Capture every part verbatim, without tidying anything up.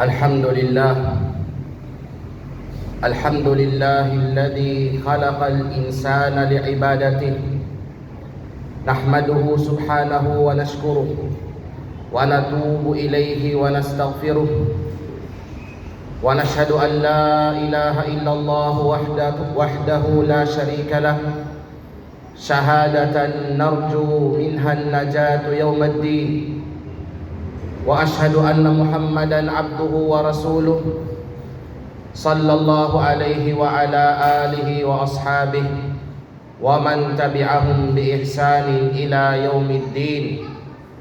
الحمد لله. الحمد لله الذي خلق الإنسان لعبادته. نحمده سبحانه ونشكره ونتوب إليه ونستغفره، ونشهد أن لا إله إلا الله وحده، وحده لا شريك له، شهادة نرجو منها النجاة يوم الدين. وأشهد أن محمدا عبده ورسوله، صلى الله عليه وعلى آله وأصحابه ومن تبعهم بإحسان إلى يوم الدين.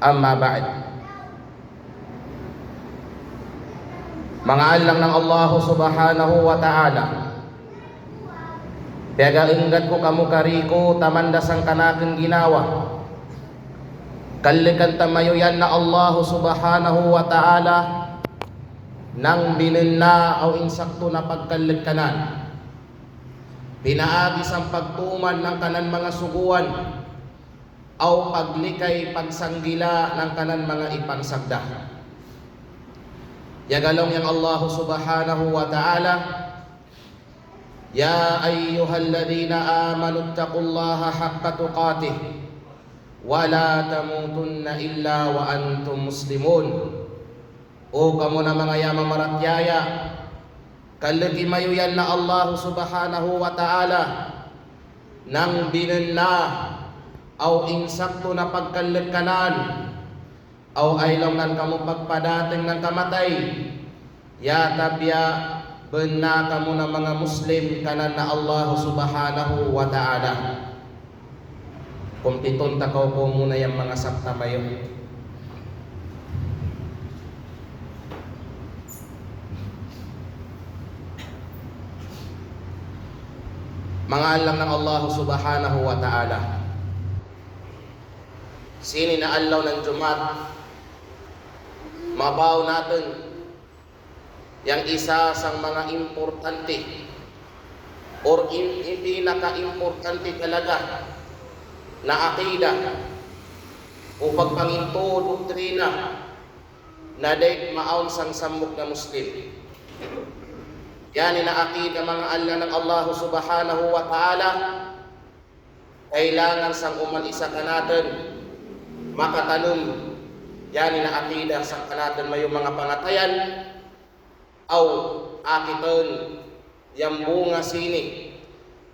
أما بعد. Manga allang nang Allahu Subhanahu wa Ta'ala, piyaga enggat ku kamu kariku tamanda sangkanaken ginawa. Kallekan tamayo yan na Allahu Subhanahu wa Ta'ala nang binenna aw insakto na pagkallekanan. Pina'agi sampagtuman nangkanan manga suguan aw paglikay pagsanggila nangkanan manga ipangsagda. Yaga laung yang Allahu Subhanahu wa Ta'ala, يا أيها الذين آمنوا اتقوا الله حق تقاته ولا تموتن إلا وأنتم مسلمون. O kamu na manga yamamaratiyaya, kalleki mayo yan na Allahu Subhanahu wa Ta'ala nang binenna aw insakto na pagkallekanan, aw ay laung nan kamu pagpadateng nang kamatay, ya tabiya' benna kamu na manga Muslim kanan na Allahu Subhanahu wa Ta'ala. Kumpiton takaw ku muna yang manga sab tamayo. Manga allang nang Allahu Subhanahu wa Ta'ala. Sini na allo nang Jumat, mabaw natin yang isa sang manga importante or in, in pinakaimportante talaga na aqida o pagpanginto doktrina na dayek maawn sang sambuk na Muslim. Yani na aqida manga allang nang Allahu Subhanahu wa Ta'ala, kailangan sang uman isa kanatin makatanum yani na aqida sangkanatin mayo manga pangatayan, aw akitin yang bunga sini,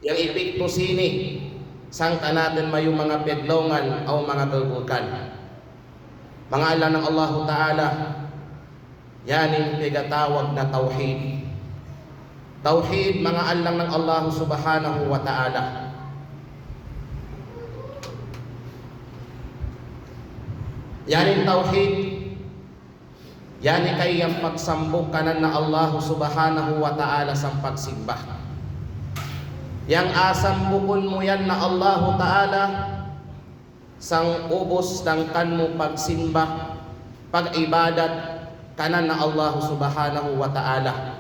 yang epekto sini sangkanatin mayo manga paglaongan aw manga kabukan. Manga allang nang Allahu Ta'ala, yani piyagatawag na tawhid. Tawhid manga allang nang Allahu Subhanahu wa Ta'ala. Yani tawhid, yani kay yang pagsambuk kanan na Allahu Subhanahu wa Ta'ala sang pagsimba. Yang asambukun mu yan na Allahu Ta'ala sang ubus dangkan mu pagsimba, pag-ibadat kanan na Allahu Subhanahu wa Ta'ala.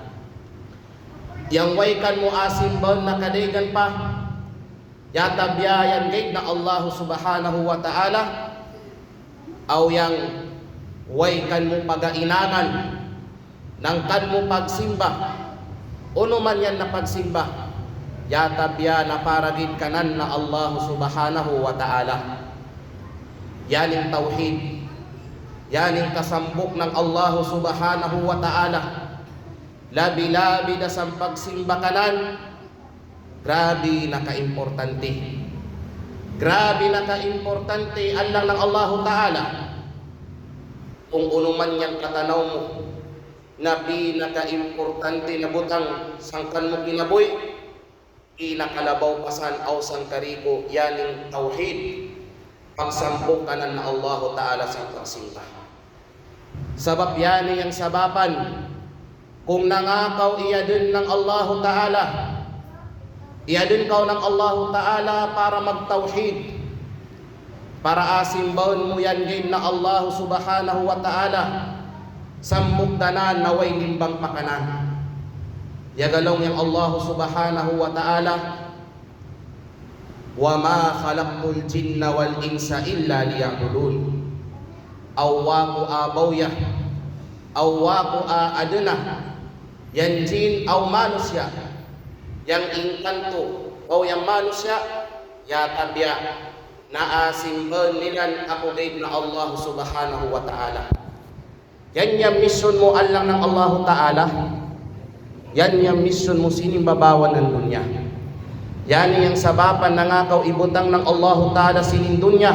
Yang way kan mu asimban na kadaygan pa, ya tabiya' yan gaid na Allahu Subhanahu wa Ta'ala, aw yang way kan mu pagainangan nangkan mu pagsimba, unu man yan na pagsimba, ya tabiya' na para gaid kanan na Allahu Subhanahu wa Ta'ala. Yaning tawhid, yaning kasambuk nang Allahu Subhanahu wa Ta'ala. Labi-labi da sang pagsimba kanan, grabe na kaimportante. Grabe na kaimportante allang nang Allahu Ta'ala. Kung unu man yan katanaw mu na pinakaimportante na butang sangkan mu kinabuhi, pinakalabaw pasan aw sangkariku yaning tawhid, pagsambuk kanan na Allahu Ta'ala sang pagsimba. Sabab yani yang sabapan, kung nangakaw iyadin nang Allahu Ta'ala, iyadin kaw nang Allahu Ta'ala para magtawhid, para asimban mu yan gaid na Allahu Subhanahu wa Ta'ala sambuk danan na way limbang pakanan. Yaga laung yang Allahu Subhanahu wa Ta'ala, وما خلقت الجن والإنس إلا ليعبدون. Aw wa ku abaw ya Aw wa ku a adena, yang jin aw manusiya', yang engkantu aw yang manusiya', ya tabiya' na a simban nilan aku gaid na Allah Subhanahu wa Ta'ala. Yan yang misyon mu allang nang Allahu Ta'ala, yan yang misyon mu sinimba bawa nan dunya. Yan yang sabapan nangakaw ibutang nang Allahu Ta'ala sinin dunya,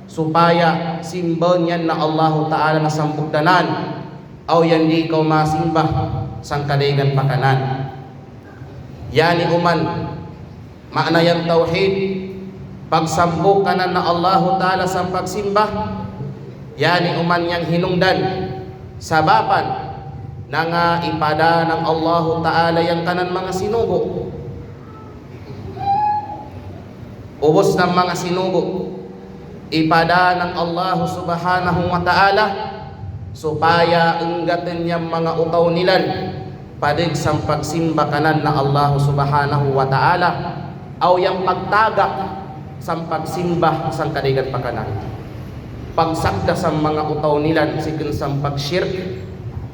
supaya simban yan na Allahu Ta'ala na sambuktanan, aw yan di' kaw masimba sangkadaygan pakanan. Yan i uman ma'na yang tawhid, pagsambuk kanan na Allahu Ta'ala sampagsimba. Yan i uman yang hinungdan, sabapan nanga ipada nang Allahu Ta'ala yang kanan manga sinugu. Ubus nang manga sinugu, ipada nang Allahu Subhanahu wa Ta'ala, supaya enggaten yang manga utaw nilan padeg sampagsimba kanan na Allahu Subhanahu wa Ta'ala, aw yang pagtaga sampagsimba sangkadaygan pakanan. Pagsakda sam manga utaw nilan, seken sampagshirk,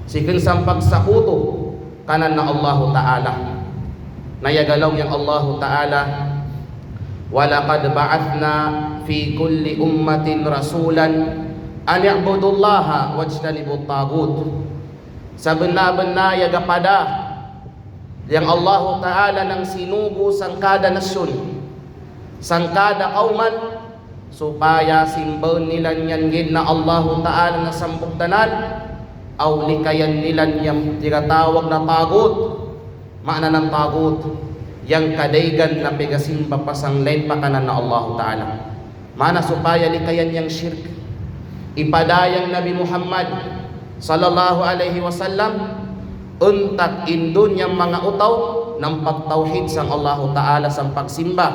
seken sampagsakutu kanan na Allahu Ta'ala. Na iyaga laung yang Allahu Ta'ala, "Wa laqad ba'athna fi kulli ummatin rasulan an i'budullaha wajtanibut taghut." Sabenna-benna iyaga pada yang Allahu Ta'ala nang sinugu sangkada nasyun, sangkada kauman, supaya simban nilan yan gaid na Allahu Ta'ala na sambuktanan, aw likayan nilan yang tinatawag na taghut. Ma'na nang taghut, yang kadaygan na pegasimba pasanglain pakanan na Allahu Ta'ala. Ma'na supaya likayan yang shirk. Ipada yang Nabi Muhammad sallallahu alaihi wasallam, untak indun yang manga utaw nang pagtawhid sang Allahu Ta'ala sampagsimba.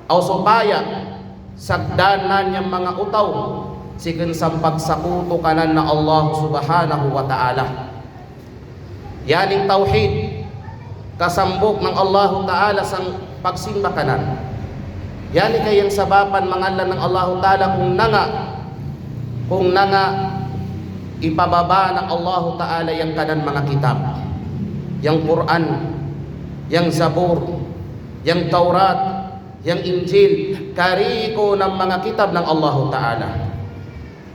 Aw supaya sakdanan yang manga utaw seken sampagsakutu kanan na Allah Subhanahu wa Ta'ala. Yan i tawhid, kasambuk nang Allahu Ta'ala sampagsimba kanan. Yan i kay yang sabapan mangallan nang Allahu Ta'ala kung nanga, kung nanga ipababa nang Allahu Ta'ala yang kanan manga kitab. Yang Qur'an, yang Zabur, yang Taurat, yang Injil, kariku nang manga kitab nang Allahu Ta'ala.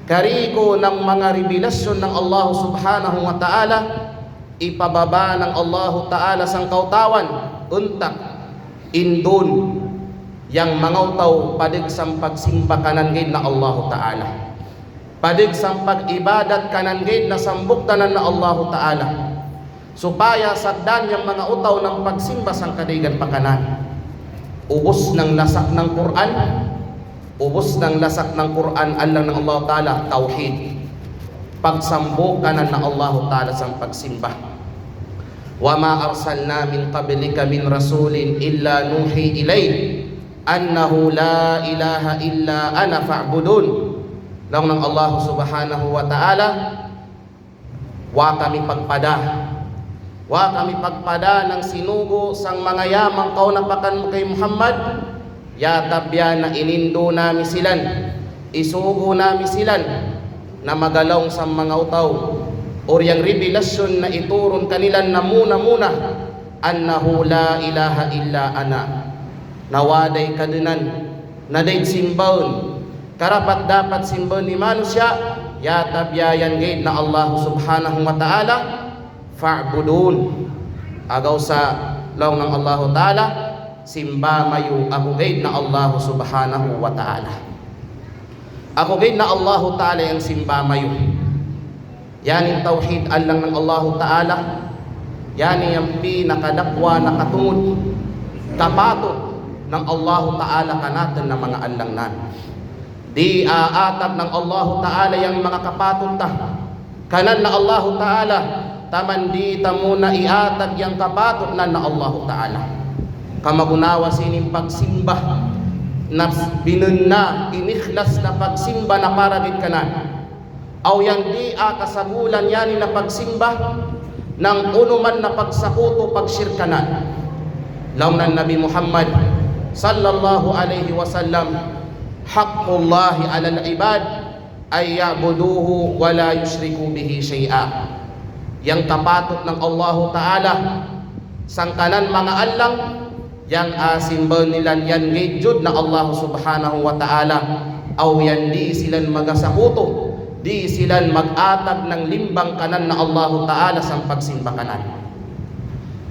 Kariku nang manga revelasyon nang Allahu Subhanahu wa Ta'ala, ipababa nang Allahu Ta'ala sangkautawan, untak indun yang manga utaw padeg sampagsimba kanan gaid na Allahu Ta'ala. Padeg sampag-ibadat kanan gaid na sambuktanan na Allahu Ta'ala. Supaya sakdan yang manga utaw nang pagsimba sangkadaygan pakanan. Ubus nang lasak nang Qur'an, ubus nang lasak nang Qur'an, allang nang Allahu Ta'ala tawhid. Pagsambuk kanan na Allahu Ta'ala sampagsimba. "Wa ma arsalna min qablika min rasulin illa nuhi ilaihi annahu la ilaha illa ana fa'budun." Laung nang Allahu Subhanahu wa Ta'ala, "Wa kami pagpada. Wa kami pagpada nang sinugu sang manga yaman kaw na pakan kay Muhammad, ya tabiya' na inindu nami silan, isugu nami silan, na magalaung sang manga utaw, or yang revelasyon na iturun kanilan na muna-muna, annahu la ilaha illa ana." Na wada'i kadenan, na da'i simbaun, karapat-dapat simbaun i manusiya', ya tabiya' yan gaid na Allahu Subhanahu wa Ta'ala, fa'budun. Agaw sa laung nang Allahu Ta'ala, simba mayu aku gaid na Allahu Subhanahu wa Ta'ala. Aku gaid na Allahu Ta'ala yang simba mayu. Yan i tawhid allang nang Allahu Ta'ala. Yan i yang pinakadakwa na katungud, kapatut nang Allahu Ta'ala kanatun na manga allangnan. Di' aatap nang Allahu Ta'ala yang manga kapatut ta kanan na Allahu Ta'ala, taman di' tamuna iatap yang kapatut nan na Allahu Ta'ala. Kamagunawa sinin pagsimba, na binunna, inikhlas na pagsimba na para gaid kanan. Aw yang di' a kasagulan yan i na pagsimba, nang unu man na pagsakutu, pagshirk kanan. Laung nang Nabi Muhammad sallallahu alaihi wasallam, "Haqqullahi alal ibad أن يعبدوه ولا يشركوا به شيئا. Yang kapatut nang Allahu Ta'ala sangkanan manga allang, yang, ah, simbahan nila iyan ga'i jud na Allah Subhanahu wa Ta'ala, aw iyan di' silan magasakutu, di' silan mag-atag nang limbang kanan na Allahu Ta'ala sampagsimba kanan.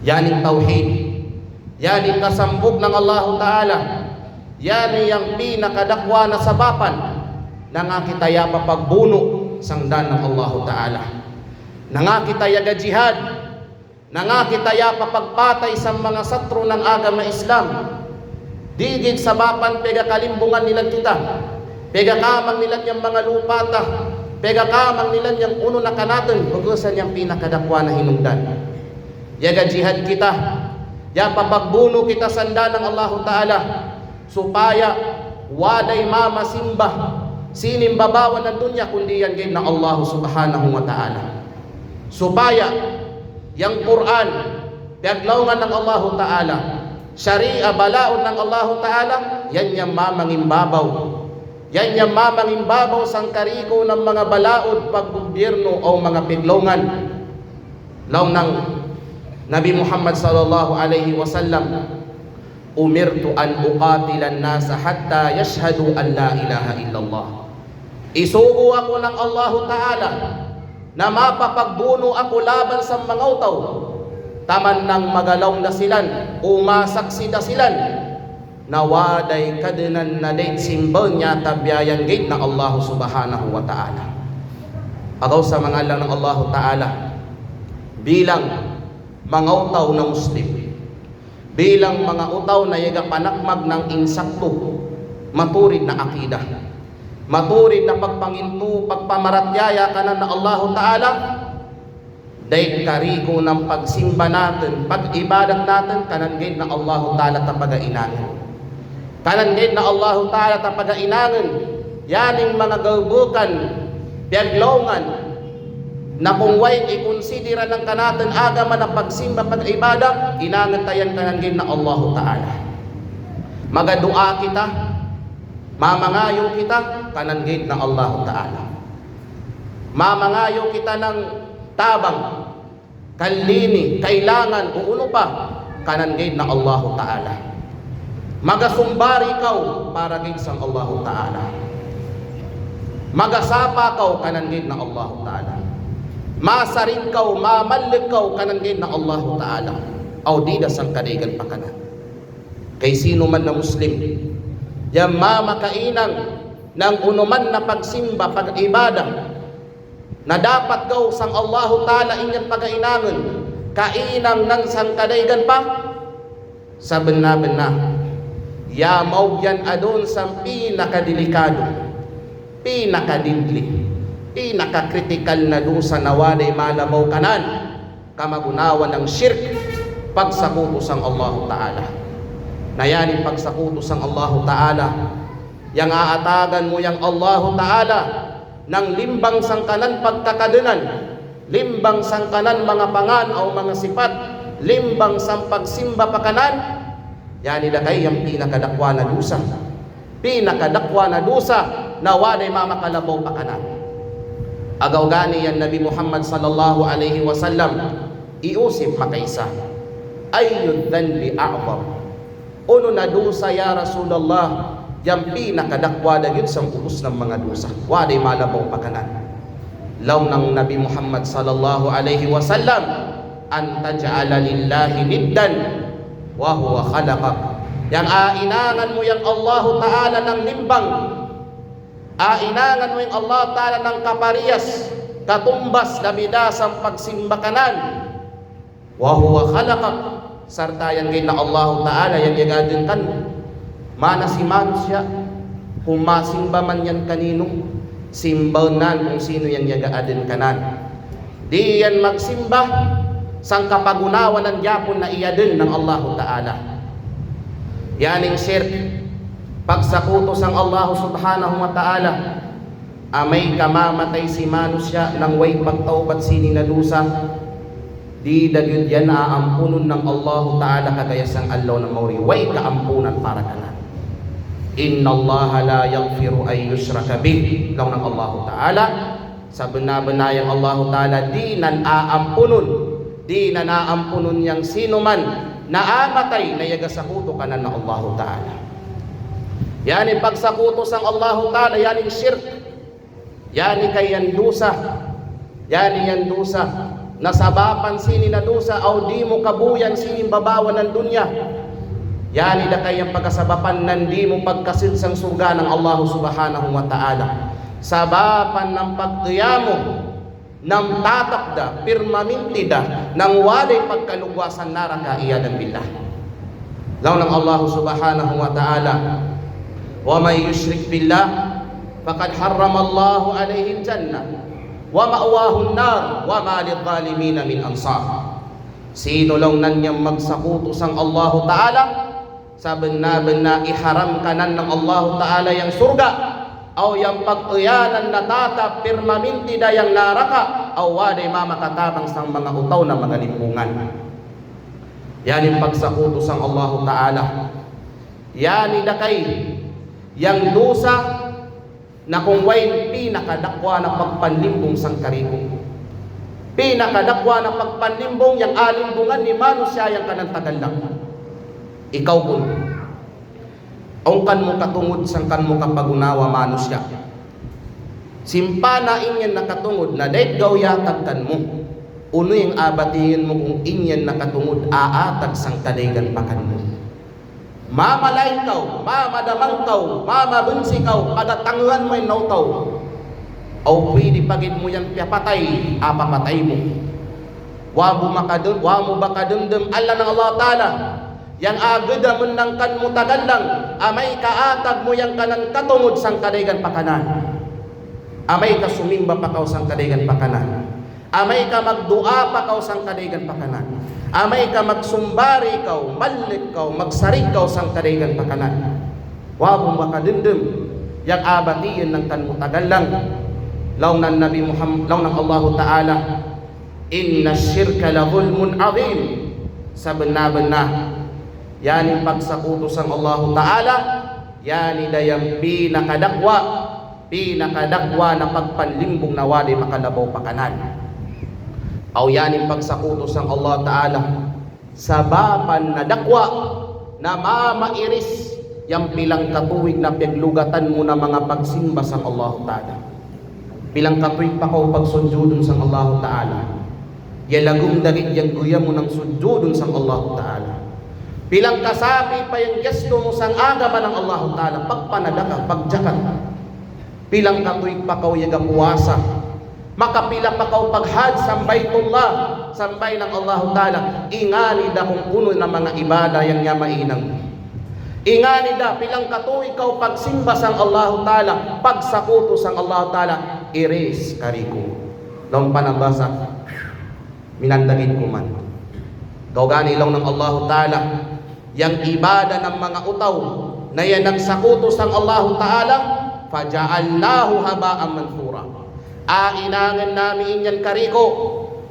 Iyan in tawhid, iyan in kasambuk nang Allahu Ta'ala, iyan in yang pinakadakwa na sabapan, nanga kita iyan papagbunu' sangdan nang Allahu Ta'ala. Nanga kita iyan ga-jihad, nanga kita iyan papagpatay sa manga satru nang agama Islam. Di' gid sabapan pegakalimbungan nila kita, pegakamang nila iyan manga lupa ta, pegakamang nila iyan unu na kanatun, pag'usan yang pinakadakwa na hinungdan. Iyan ga-jihad kita, iyan papagbunu' kita sangdan nang Allahu Ta'ala, supaya wada'i mamasimba sinimbabawan na dunya kundi iyan ga'i na Allah Subhanahu wa Ta'ala. Supaya yang Qur'an, paglaungan nang Allahu Ta'ala, sari'a balaun nang Allahu Ta'ala, iyan iyan mamangimbabaw. Iyan iyan mamangimbabaw sangkariku nang manga balaud paggobyerno aw manga paglaungan. Laung nang Nabi Muhammad sallallahu alaihi wasallam, أمرت أن أقاتل الناس حتى يشهدوا أن لا إله إلا الله. Isugo aku nang Allahu Ta'ala na mapapagbunu' aku laban sa manga taw, taman nang magalaung da silan, o masaksi da silan, na wada'i kadenan na dayn simbahan iyan tabiya iyan ga'i na Allah Subhanahu wa Ta'ala. Pag'usan manga allang nang Allahu Ta'ala, bilang manga taw na Muslim, bilang manga taw na iyaga panakmag nang insakto, maturid na akida, maturid na pagpangintu, pagpamaratiyaya kanan na Allahu Ta'ala, dayn kariku nang pagsimba natun, pag-ibadat natun, kanan ga'i na Allahu Ta'ala tapagainangun. Kanan ga'i na Allahu Ta'ala tapagainangun. Iyan in manga gabukan, paglaungan, na kung way ikunsidira nang kanatun agama na pagsimba, pag-ibadat, inangun ta iyan kanan ga'i na Allahu Ta'ala. Magadu'a kita, mamangayu kita, kanan ga'i na Allahu Ta'ala. Mamangayu kita nang tabang, kallini, kailangan, o unu pa, kanan ga'i na Allahu Ta'ala. Magasumbar ikaw, para ga'i sang Allahu Ta'ala. Magasapa kaw, kanan ga'i na Allahu Ta'ala. Masaring kaw, mamallek kaw, kanan ga'i na Allahu Ta'ala. Aw di' da sangkadaygan pakanan. Kay sino man na Muslim, iyan mamakainang nang unu man na pagsimba, pag-ibadat, na dapat gaw sang Allahu Ta'ala in iyan pagainangun, kainang nang sangkadaygan pa, sabenna-benna, iyan maugyan adun sang pinakadelikadu, pinakadidli, pinakakritikal na dusa na wada'i malabaw kanan, kamagunawan nang shirk, pagsakutu sang Allahu Ta'ala. Na iyan in pagsakutu sang Allahu Ta'ala, yang aatagan mu yang Allahu Ta'ala nang limbang sangkanan pagkakadenan, limbang sangkanan manga pangan aw manga sipat, limbang sang pagsimba pakanan, iyan i da kay yang pinakadakwa na dusa. Pinakadakwa na dusa na wada'i mamakalabaw pakanan. Agaw gani iyan Nabi Muhammad sallallahu alaihi wasallam, iusip makaisa, أي الذنب أعظم؟ Unu na dusa ya Rasulullah, yang pinakadakwa dayn sang ubus nang manga dusa, wada'i malabaw pakanan? Laung nang Nabi Muhammad sallallahu alaihi wasallam, أن تجعل لله ندا وهو خلقك. Yang ainangan mu yang Allahu Ta'ala nang limbang, ainangan mu yang Allahu Ta'ala nang kapariyas, katumbas, labida sang pagsimba kanan. وهو خلقك, sarta' yang ga'i na Allahu Ta'ala yang iyaga adunkan. Mana si manusiya', kung masimba man iyan kaninu, simbahan kung sinu yang iyaga adunkanan. Di' iyan magsimba sang kapagunawan nang japun na iyadun nang Allahu Ta'ala. Iyan in shirk, pagsakutu sang Allahu Subhanahu wa Ta'ala. Amay ka mamatay si manusiya' nang way pagtawbat sini na dusa, di' da gud iyan aampunun nang Allahu Ta'ala kagaya sang allaw na mawri, way kaampunan para kanan. Innallaha la yaghfiru an yushraka bih. Laung nang Allahu Ta'ala, sabenar-benar yang Allahu Ta'ala dinan a'a ampunun, dinan a'a ampunun yang sino man na a'a matay na iyaga sakutu kanan na Allahu Ta'ala. Iyan i pagsakutu sang Allahu Ta'ala, iyan i shirk. Iyan i kayan dusa. Iyan i yan dusa. Na sabapan sini na dusa, aw di mu kabuyan sini babawan nan dunya. Iyan i da kayan pagasabapan nan di mu pagkasid sang surga' nang Allahu Subhanahu wa Ta'ala. Sabapan nang pagtiyamu, nang tatap da, pirmaminti da, nang wala' i pagkalugwasan naraka', iyadan billah. Laung nang Allahu Subhanahu wa Ta'ala, "Wa man yushrik billah faqad harramallahu alaihil jannah, wa ma'wahun nar, wa ma lidh-dhalimina min ansar." Sino laung nan yang magsakutu sang Allahu Ta'ala, sabenar-benar iharam kanan nang Allahu Ta'ala yang surga', aw yang pagtiyanan na tatap pirmaminti da yang naraka', aw wala' i mamakatabang sang manga utaw na manga limbungan. Iyan i pagsakutu sang Allahu Ta'ala. Iyan i da kay yang dusa na kung wayn pinakadakwa' na pagpanlimbung sang kariku. Pinakadakwa' na pagpanlimbung yang alimbungan ni manusiya' yang kanan tagallang. Ikaw kunu'. Ong kan mu katungud sang kan mu kapagunawa manusiya'. Simpa na ingen na katungud na dayt gaw yatag kan mu. Unu yang a'a batiyen mu kung ingen na katungud a'a atag sang kadaygan pakan mu. Mamalay kaw, mamadamang kaw, mamabunsi kaw, pagatangan mu in utaw. Aw pwede pagid mu yan piyapatay, a'a papatay mu. Wa mu makadem-, wa mu ba kademdem Allah nang Allah Ta'ala. Yang a'a gedamon nang kan mu tagallang, amay ka atag mu yang kanan katungud sang kadaygan pakanan. Amay ka sumimba pa kaw sang kadaygan pakanan. Amay ka magdu'a pa kaw sang kadaygan pakanan. Amay ka magsumbari kaw, mallet kaw, magsarik kaw sang kadaygan pakanan. Wa mu makademdem yang a'a batiyen nang kan mu tagallang. Laung nang Nabi Muhammad, laung nang Allahu Ta'ala, "Innash shirka la dhulmun adhim." Sabenar-benar iyan i pagsakutu sang Allahu Ta'ala, iyan i da yang pinakadakwa', pinakadakwa' na pagpanlimbung na wala' i makalabaw pakanan. Aw iyan i pagsakutu sang Allah Ta'ala, sabapan na dakwa' na mamairis yang pilangkatuwig na piyaglugatan mu na manga pagsimba sang Allahu Ta'ala. Pilangkatuwig pa kaw pagsujudun sang Allahu Ta'ala. Iyan lagum dagit yang guya mu nang sujudun sang Allahu Ta'ala. Pilangkasapi pa yang gesto mu sang agama nang Allahu Ta'ala. Pagpanadaka, pagjakat. Pilangkatuwig pa kaw iyaga puwasa. Makapila pa kaw paghaj sang Baitullah, sambay nang Allahu Ta'ala. Ingani da kung unu na manga ibada yang niya mainang. Ingani da pilangkatuwig kaw pagsimba sang Allahu Ta'ala, pagsakutu sang Allahu Ta'ala, iris kariku. Laung panambasa, minandagit kuman. Gaw gani laung nang Allahu Ta'ala, yang ibada nang manga utaw na iyan nagsakutu sang Allahu Ta'ala, faja'alnahu haba'an manthura. A'a inangan nami iyan kariku,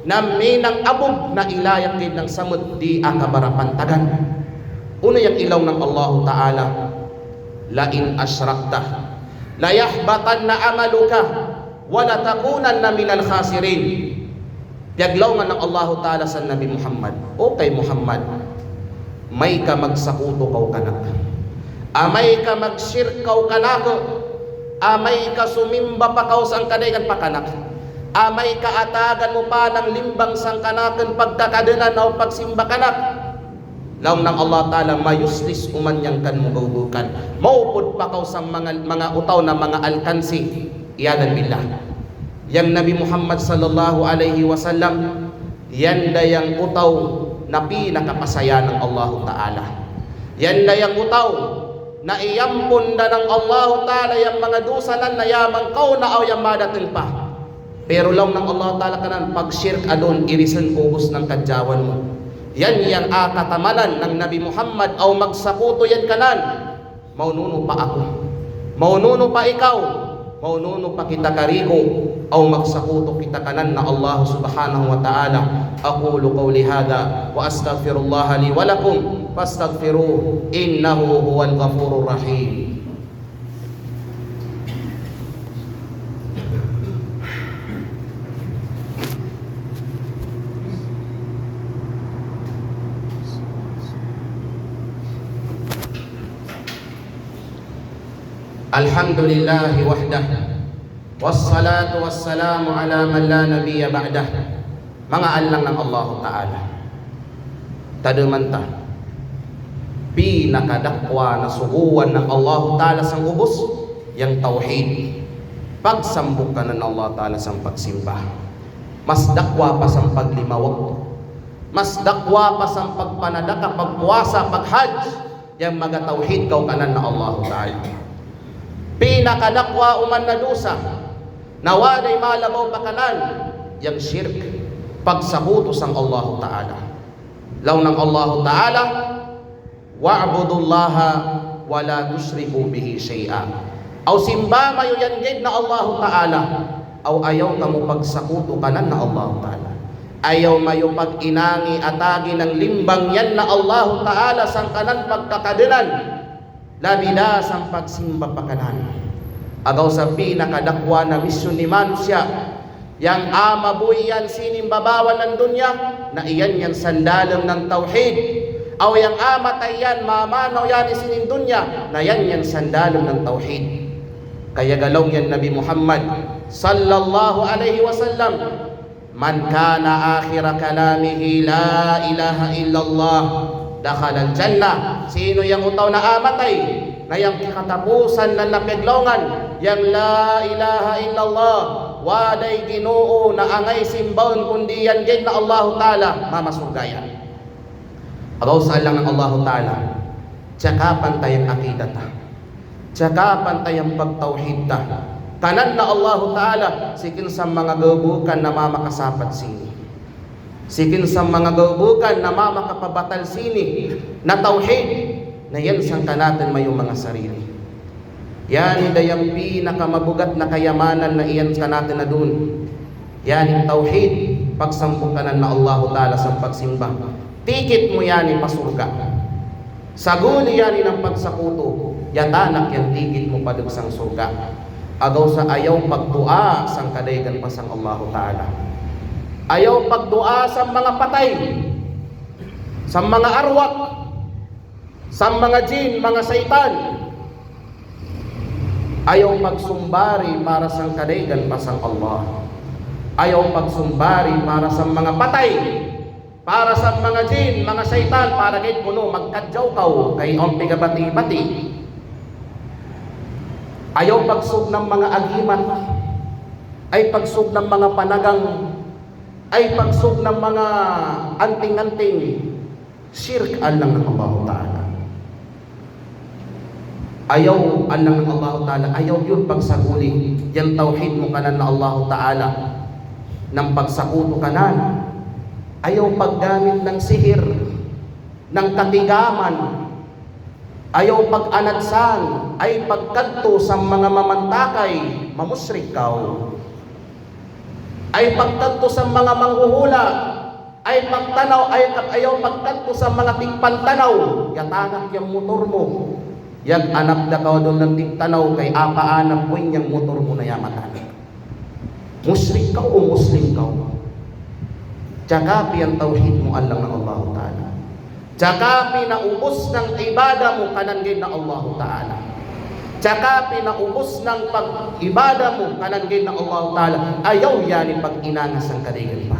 na minang abug na ilayak nang samet di a'a kabarapantagan. Unu yang ilaung nang Allahu Ta'ala, "La in ashrakta la yahbatanna amaluka wa la takunanna minal khasirin." Piyaglaungan nang Allahu Ta'ala sang Nabi Muhammad, "O kay Muhammad, amay ka magsakutu kaw kanaku, amay ka magshirk kaw kanaku, amay ka sumimba pa kaw sang kadaygan pakanak, amay ka atagan mu pa nang limbang sang kanakun pagkakadenan aw pagsimba kanak." Laung nang Allah Ta'ala, "Mayuslis uman yang kan mu gawdukan. Maupud pa kaw sang manga, manga utaw na manga alkansi." Iyadan billah. Yang Nabi Muhammad sallallahu alaihi wasallam, iyan da yang utaw na pinakapasaya nang Allahu Ta'ala. Iyan da yang utaw na iyampun da nang Allahu Ta'ala yang manga dusanan na yaman kaw na aw yang madating pa. Pero laung nang Allah Ta'ala kanan, pagshirk adun, irisen ubus nang kadjawan mu. Iyan yang a'a katamanan nang Nabi Muhammad aw magsakutu iyan kanan. Maununu pa aku, maununu pa ikaw, maununu pa kita kariku, aw magsakutu kita kanan na Allah Subhanahu wa Ta'ala. أقول قولي هذا وأستغفر الله لي ولكم فاستغفروه إنه هو الغفور الرحيم. Alhamdulillahi wahdah. Wassalatu wassalamu ala man la nabiyya ba'dah. Manga allangnan Allahu Ta'ala. Tademanta. Pinakadakwa na suguan nang Allahu Ta'ala sang ubus, yang tauhid. Pagsambuk kanan Allahu Ta'ala sang pagsimba. Mas dakwa pa sang paglima waktu. Mas dakwa pa sang pagpanadaka, pagpuasa, paghaj. Yang magatauhid kaw kanan na Allahu Ta'ala. Pinakadakwa uman na dusa na waday malabaw pakanan, yang shirk, pagsakutu sang Allahu Ta'ala. Law nang Allahu Ta'ala, "Wa'budullaha wa la tushriku bihi shay'a." Aw simba mayu yan gaid na Allahu Ta'ala, aw ayaw kamu pagsakutu kanan na Allahu Ta'ala. Ayaw mayu pag-inangi atagi nang limbang yan na Allahu Ta'ala sangkanan pagkakadenan. Labida sang pagsimba pakanan. Agaw sa pinakadakwa na misyon ni manusiya'. Yang a'a mabuhi' yan sinin babawan nang dunya, na iyan yan sandalem nang tauhid. Aw yang a'a matay yan mamanaw yan sinin dunya, na iyan yan sandalem nang tauhid. Kaya galaw yan Nabi Muhammad sallallahu alaihi wasallam, "Man kana akhira kalamihi la ilaha illallah, dakhalal jannah." Sino yang o tau na a'a matay, na yang katapusan nan na paglaungan, yang la ilaha illallah, waday Ginoo na angay simbaun kundi yan gaid na Allahu Ta'ala, mamasurga' yan. Agaw sa allangnan Allahu Ta'ala, tiyakapan ta yang akidata. Tiyakapan ta yang pagtauhidta kanan na Allahu Ta'ala, sikin sa manga gabukan na mamakasapat sini. Sikin sa manga gabukan na mamakapabatal sini. Na tauhid, na yan sangkanatun mayu manga sarili. Yan i da yang pinakamabugat na kayamanan na iyan sangkanatun na dun. Yan i tauhid, pagsambuk kanan na Allahu Ta'ala sang pagsimba. Tikit mu yan i pasurga'. Saguli yan i nang pagsakutu, ya tanak yan tikit mu padeg sang surga'. Agaw sa ayaw pagdu'a sang kadaygan pa sang Allahu Ta'ala. Ayaw pagdu'a sang manga patay, sang manga arwak, sang manga jin, manga saytan. Ayaw pagsumbari para sang kadaygan pa sang Allah. Ayaw pagsumbari para sang manga patay. Para sang manga jin, manga saytan, para ga'i kuno magkadjaw kaw, kay awn pigabati-bati. Ayaw pagsug nang manga agimat, ay pagsug nang manga panagang, ay pagsug nang manga anting-anting, shirk alang nang Allahu Ta'ala. Ayaw, alang nang Allahu Ta'ala, ayaw yud pagsaguli yang tauhid mu kanan na Allahu Ta'ala, nang pagsakutu kanan. Ayaw paggamit nang sihir, nang katigaman. Ayaw pag-anadsan, ay pagkadtu sa manga mamantakay, mamushrik kaw. Ay pagkadtu sa manga manghuhula, ay pagtanaw, ay, ayaw pagkadtu sa manga tigpantanaw, ya tanak yang motor mu. Yang anap da kaw dun nang tigtanaw, kay apa anap puin yang motor mu na ya matanik. Mushrik kaw o Muslim kaw. Tiyakapi yang tauhid mu alang nang Allahu Ta'ala. Tiyakapi na ubus nang ibada mu kanan ga'i na Allahu Ta'ala. Tiyakapi na ubus nang pag-ibada mu kanan ga'i na Allahu Ta'ala. Ayaw yan i pag-inanga sang kadaygan pa.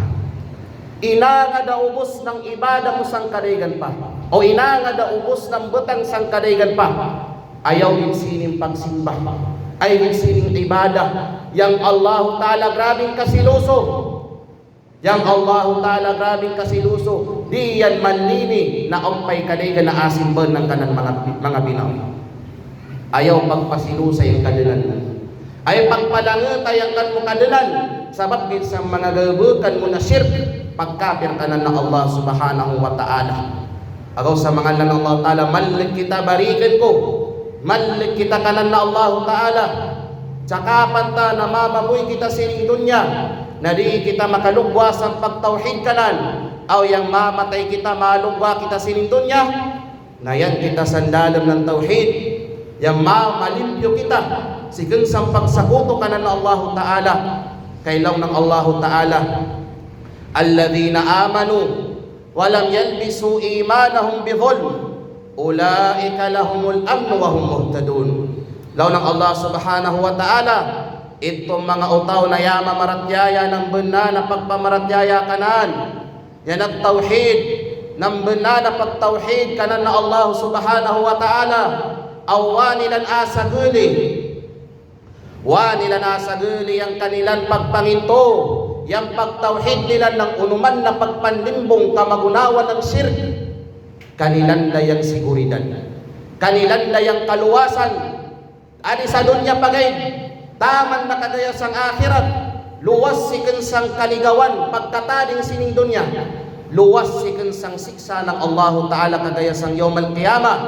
Inanga da ubus nang ibada mu sang kadaygan pa. O inanga da ubus nang betang sang kadaygan pa. Ayaw gin sinin pagsimba. Ay gin sinin ibada. Yang Allahu Ta'ala grabing kasilusu. Yang Allahu Ta'ala grabing kasilusu, di yan manlini na ampay kadaygan na asin bennang kanan manga, manga binaw. Ayaw pagpasilusa yang kadenan. Ayaw pagpalangeta yang kan mu kadenan. Sabab bisan manga gabukan mu na shirk, pagkapir kanan na Allah Subhanahu wa Ta'ala. Agaw sa mangallan Allah Ta'ala, mallik kita bariken ku. Mallik kita kanan na Allahu Ta'ala. Tiyakapan ta na mamabuhi' kita sinin dunya, na di' kita makalugwa sang pagtauhid kanan. Aw yang mamatay kita malugwa kita sinin dunya, na yan kita sandalem nang tauhid. Yang ma-, malimpyu kita siken sang pagsakutu kanan na Allahu Ta'ala. Kay laung nang Allahu Ta'ala, "Alladhina amanu wa lam yalbisu imanahum bidhulm, ulaika lahumul amnu wa hum muhtadun." Law nang Allah Subhanahu wa Ta'ala, ittu manga o tau na ya mamaratiyaya nang benna na pagpamaratiyaya kanan, ya nagtawhid, nang benna na pagtawhid kanan na Allah Subhanahu wa Ta'ala, aw wa nilan asaguli, wa nilan asaguli yang kanilan pagpanginto, yang pagtawhid nilan nang unuman na pagpanlimbung kamagunawan nang sirk, kanilan da yang siguridan, kanilan da yang kaluwasan, adi sa dunya pagaid, taman na kagaya sang akhirat, luwas si kensang kaligawan pagkatading sining dunya, luwas si kensang siksa nang Allahu Ta'ala kagaya sang yawmal qiyamah,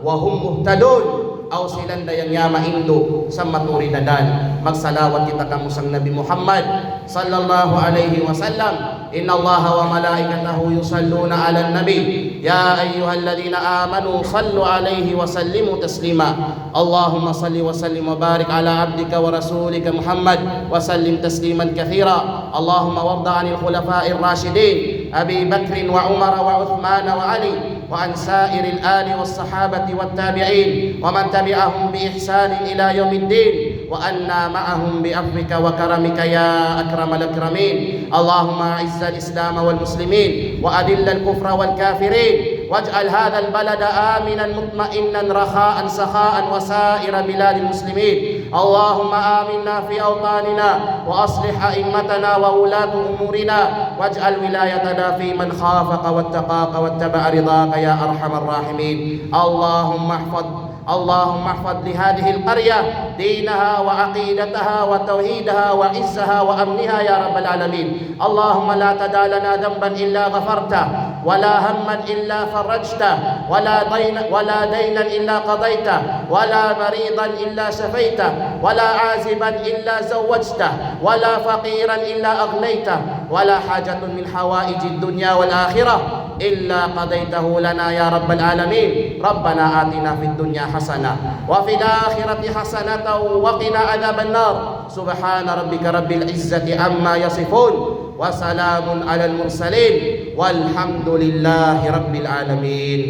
wa hum muhtadun, aw silan da yang ya maindu sa maturi dadan. Magsalawat kita kamu sang Nabi Muhammad sallallahu alaihi wasallam. Innallaha wa malaikatahu yusalluna 'alan nabi. Ya ayyuhalladzina amanu sallu 'alaihi wa sallimu taslima. Allahumma salli wa sallim wa barik 'ala 'abdika wa rasulika Muhammad wa sallim tasliman katsira. Allahumma warda 'anil khulafa'ir rasyidin Abi Bakrin wa Umar wa Uthman wa Ali wa 'an sa'iril ali was sahabati wat tabi'in wa man tabi'ahum bi ihsanin ila yaumiddin wa 'anna ma'ahum bi 'afwika wa karamika ya akramal akramin. Allahumma a'izzal Islam wal muslimin wa adhillal kufra wal kafirin waj'al hadzal balada aminan mutma'innan rakha'an sakha'an wa sa'ira biladil muslimin. Allahumma aminna fi awtanina wa aslih a'immatana wa wulata umurina waj'al wilayatana fi man khafaka wattaqaka wattaba'a ridhaka ya arhamar rahimin. Allahumma ihfadh اللهم احفظ لهذه القرية دينها وعقيدتها وتوحيدها وعزها وأمنها يا رب العالمين. اللهم لا تدع لنا ذنبا إلا غفرته، ولا هما إلا فرجته، ولا دين، ولا دينا إلا قضيته، ولا مريضا إلا شفيته، ولا عازبا إلا زوجته، ولا فقيرا إلا أغنيته، ولا حاجة من حوائج الدنيا والآخرة إلا قضيته لنا يا رب العالمين. ربنا آتنا في الدنيا حسنة وفي الآخرة حسنة وقنا عذاب النار. سبحان ربك رب العزة عما يصفون وسلام على المرسلين والحمد لله رب العالمين.